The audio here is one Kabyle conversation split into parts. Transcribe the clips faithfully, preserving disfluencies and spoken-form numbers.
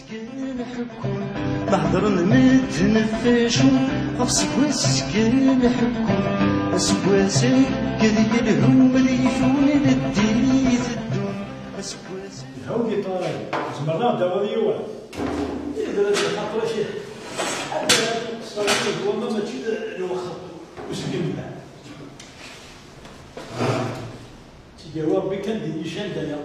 Ḥekkun, ma hedren medden ɣef wacu, ɣef seggas kan ḥekkun, aseggas-agi ad yelhu ma ad yefun leddi iteddun, aseggas. Yelha ugiṭar-agi, tzemreḍ ad aɣ-d-tawiḍ yiwen? Idra-d xaṭer-ik, anda ara tuqṣer wama mačči d lweqt uzgen da. Ttgawa Rebbi kan di nican daya.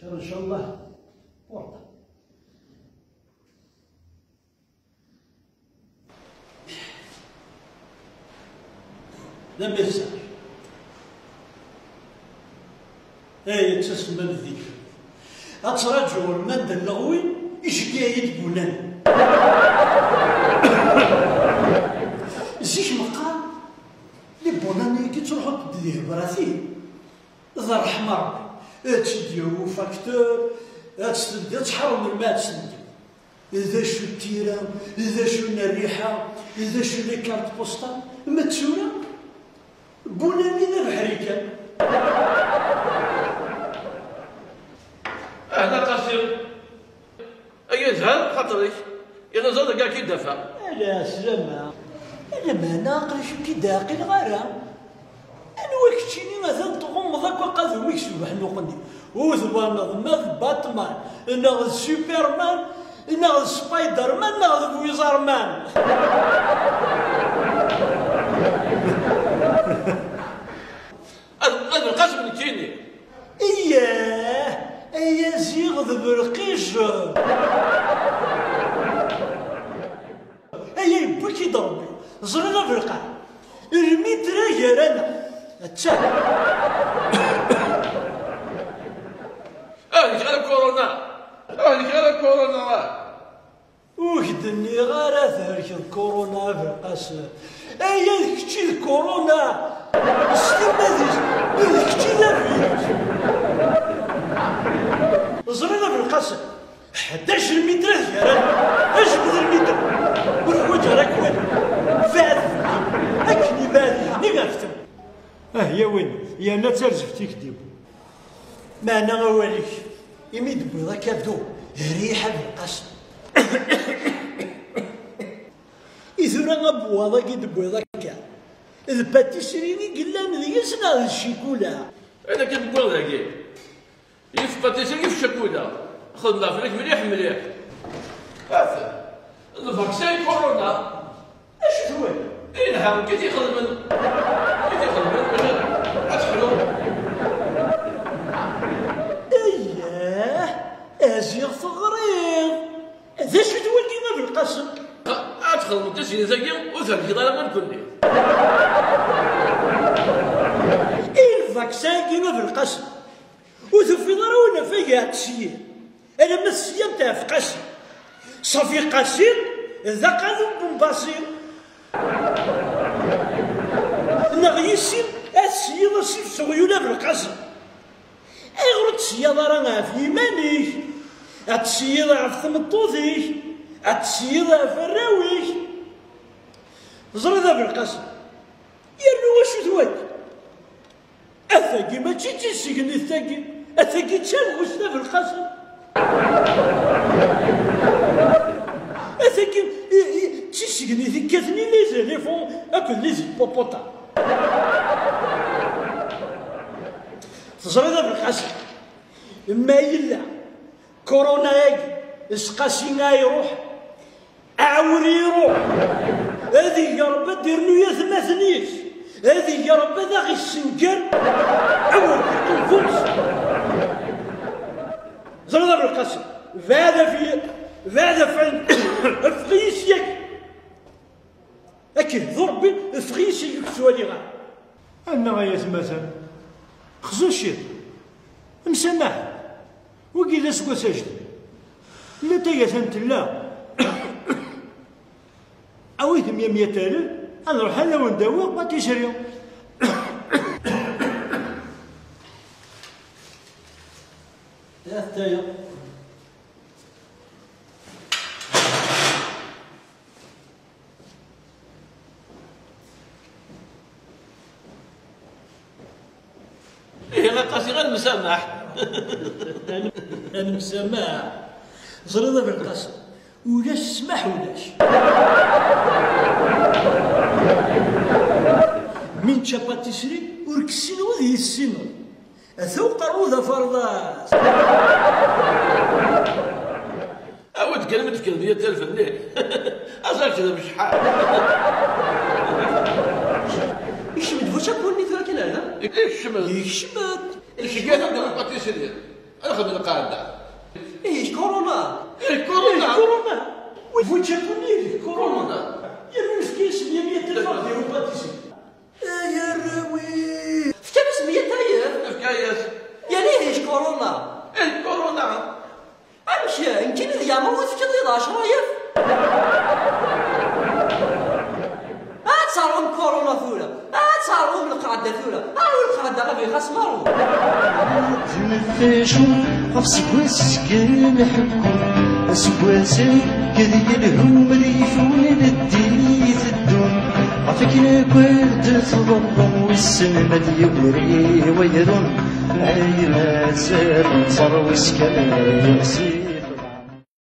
Xir ncallah. Porta. D amessaj. Ay, ttasemman deg. Ad traǧuɣ lmanda n leɣwin, iceggeɛ-iyi-d Bunan. Zik meqqar, les Bunan-agi ttruḥunt-d di hebratin. D ṛṛeḥma Ṛebbi. Ad tt-id-yawi ufaktur, ad tt-teldi, ad tḥerr melmi ad tt-teldi. D acu tira, d acu n rriḥa, d acu les cartes postales, ma d tura, Bunani d abeḥri kan. Ahla Qasi. Aya yezhan xaṭer-ik, yerna ẓer dagi ad k-id-afeɣ. Ala, slama. Lameɛna aql-ak ur k-id-ɛqileɣ ara. Anwa keččini atan tɣummeḍ akk aqadum-ik s ubeḥnuq-nni? Ur tbaneḍ ma d Batman, neɣ d Superman, neɣ d Spiderman, neɣ d Wizarman. Ad, ad lqasem nekkini. Iyyah, ay aziɣ d belqij. Aya yewwi-k-id Rebbi. Ẓriɣ a belqaɛ. Lmitra gar-aneɣ. Atta. Ahlek ara kuruna. Ahlek ara kuruna. Ur k-d-nniɣ ara thelkeḍ kuruna a belqasem. Aya d kečč i d kuruna. S timmad-is, d kečč i d avirus. Ẓriɣ a belqasem. Ḥdac lmitrat gar-aneɣ, ajbed lmitr, ur ḥwaǧ ara kwali. Beɛd fell-i, akken ibɛed igenni ɣef tmes. Ah, yawin, yerna d tarzeft i k-d-iwwi. Meɛna awal-ik, imi d-tewwiḍ akadu, rriḥ a belqasem. I tura abwaḍ-agi d-tewwiḍ akka, d patisri i yellan deg-s neɣ d ccikula? Ayen akka d-tewwiḍ dagi. Yif patisri, yif ccakula. Xedmeɣ fell-ak mliḥ, mliḥ. Ata, d lvaksin i kuruna. Acu twala? Ilha, nekk i t-ixedmen. Nekk i t-ixedmen, bac ad, ad teḥlu. Eyyah, a ziɣ teɣriḍ. D acu-t wagi a belqasem? Ad txedmeḍ tislit-agi, ur thelkeḍ ara ma nekkni. I lvaksin-agi a belqasem? Ur tufiḍ ara unafag iɛeṭṭes-iyi. Alamma tesyamt ɣef Qasi. Ṣafi Qasi d aqadum Bumbasi. Neɣ yis-i ad tesyiḍ asif s uɣyul a belqasem. Ayɣer ur tesyiḍ ara ɣef yiman-ik? Ad tesyiḍ ɣef tmeṭṭut-ik? Ad tesyiḍ ɣef arraw-ik? Ẓriḍ a belqasem. Yernu acu-t wagi? Atagi mačči d tisegnit tagi, atagi d tabɣest a belqasem. Atagi i, i, d tisegnit i kkaten i les éléphants akked les hippopotames. Teẓriḍ a belqasem, ma yella kuruna-agi s Qasi a iruḥ, awer iruḥ, ad ig Rebbi ad d-irnu atmaten-is, ad ig Rebbi ad aɣ-issenger, awer d-iqqim d unṣer. Ẓriḍ a belqasem, beɛd af-, beɛd af-, ffeɣ-iyi syak. Akken d Rebbi, ffeɣ-iyi syak ur k-ttwaliɣ ara. Annaɣ ay atmaten, xzu ciṭ, msamaḥ, wigi d aseggas ajdid. Llatay atan tella. Awit mya mya talel, ad nruḥ ad awen-d-awiɣ patisri. Ataya. Ihi a Qasi, ad nemsamaḥ. Ad nemsamaḥ. Ẓriḍ a Belqasem, ulac ssmaḥ ulac. Mi nečča patisri, ur kessineɣ ad yessineɣ. Ata uqerru d aferḍas. Awi-d kan ma d-tekkreḍ yat talef-nni. Aẓar kdeb cḥal. Ikcem-d bu čapuni tura kan ala. Ikcem-d. Ikcem-d. Icegga-t-id lpatisri. Ad xedmen lqaɛda. Ih, corona. Ih, corona. Ih, corona. Bu čapuni, ih, corona. Corona. Yerna nefka-yas mya mya talef ad d-yawi lpatisri. Ay arraw-iw! Tefkam-as mya tayet? Nefka-yas. Yerna ih, corona. Ih, corona. Amek, nekkini d yeɛmer ur tefkiḍ-iyi-d ɛecra yat? Ad terɣem corona tura, ad terɣem lqaɛda tura, rwi lqaɛda a bixas maru. Tnefficum ɣef seggas seg lḥekku, aseggas-agi d yelhu mrif ur leddi teddun, ɣef akken akk ad d-tḍebbum wissen ma d-yewri wayrun, ay mazal nẓer wis kamel yeɣsi.